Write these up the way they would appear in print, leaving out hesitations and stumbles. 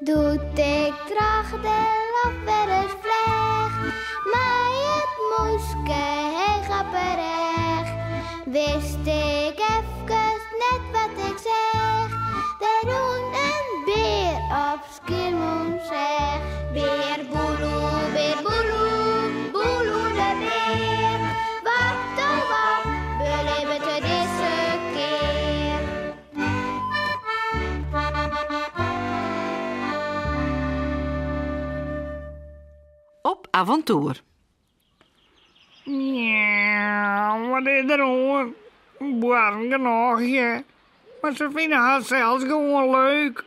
Doe't ik troch de loft wer ris fleach, mei it mûske heech op 'e rêch, wist ik efkes net wat ik seach. Der rûn in bear op Skiermûntseach. Bear Boeloe, bear Boeloe, Boeloe de bear. Wat oh wat belibbet er dizze kear? Op avontoer. Miauw, wat is der oan? Boarren genôch hear. Mar se fine harsels gewoan leuk.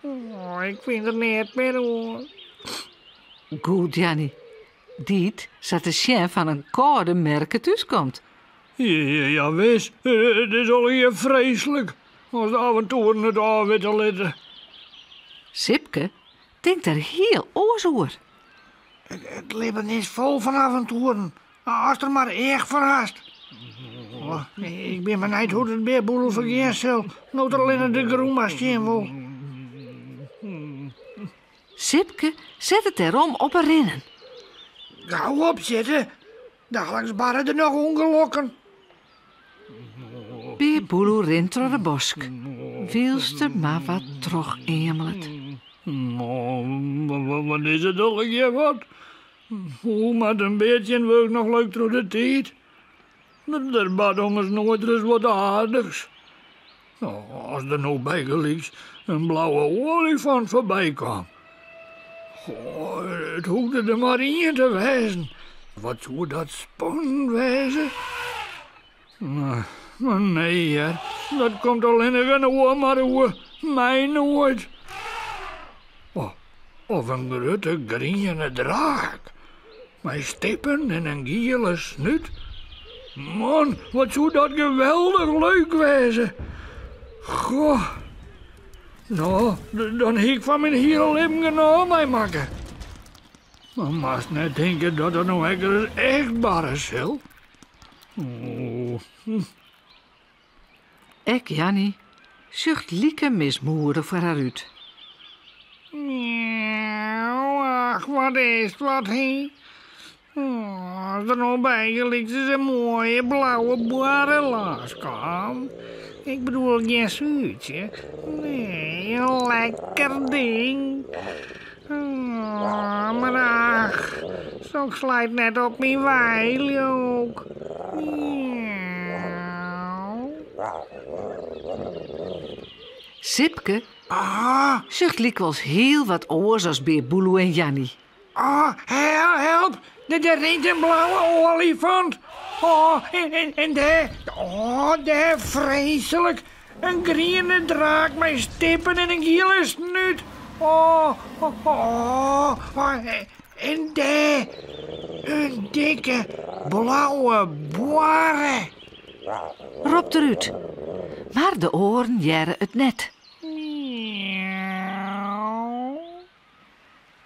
Oh, ik fyn der neat mear oan. Goed, Janny. Dy't, sa te sjen, fan in kâlde merke thúskomt. Ja, wis. It is allegear freeslik as de aventoeren it ôfwitte litte. Sipke tinkt der hiel oars oer. It libben is fol fan aventoeren, ast der mar each foar hast. Oh, ik bin benijd hoe't it Bear Boeloe fergean sil, no't er allinne de grûn mar sjen wol. Sipke set it dêrom op 'e rinnen. Gau opsjitte, daliks barre der noch ûngelokken. Bear Boeloe rint troch de bosk, wylst er mar wat trocheamelet. Wat is it allegear wat? Hoe moat in bear tsjintwurdich noch leuk troch de tiid? Der bart ommers noait ris wat aardichs. As der no bygelyks in blauwe oaljefant foarby kaam. It hoegde der mar ien te wêzen. Wat soe dat spannend wêze? Mar nee hear, dat komt allinnich in oar mar oer, my noait. Of in grutte griene draak mei stippen en in giele snút. Man, wat soe dat geweldich leuk wêze. Goh. No, dan hie ik fan myn hiele libben genôch meimakke. Mar moatst net tinke dat dat no ek ris echt barre sil. Oh. Ek Janny sjocht like mismoedich foar har út. Miauw, ach, wat is 't wat, hé? As der no bygelyks ris in moaie blauwe boarre lânskaam. Ik bedoel gjin suertsje, nee, in lekker ding. Mar ach, soks leit net op myn wei, leau 'k. Miauw. Sipke sjocht lykwols hiel wat oars as Bear Boeloe en Janny. Oh, help! Der rint in blauwe oaljefant! Oh, en dêr, oh, dêr, freeslik! In griene draak mei stippen en in giele snút! Oh, oh, oh, en dêr, in dikke blauwe boarre! Ropt er út, mar de oaren hearre it net. Miauw.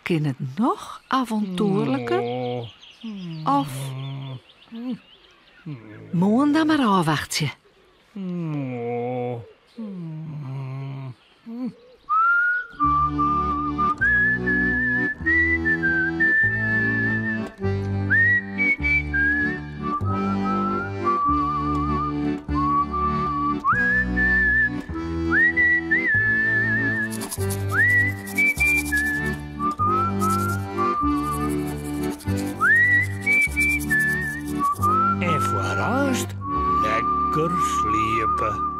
Kin it noch avontoerliker? Of moarn dan mar ôfwachtsje. En foarearst lekker sliepe.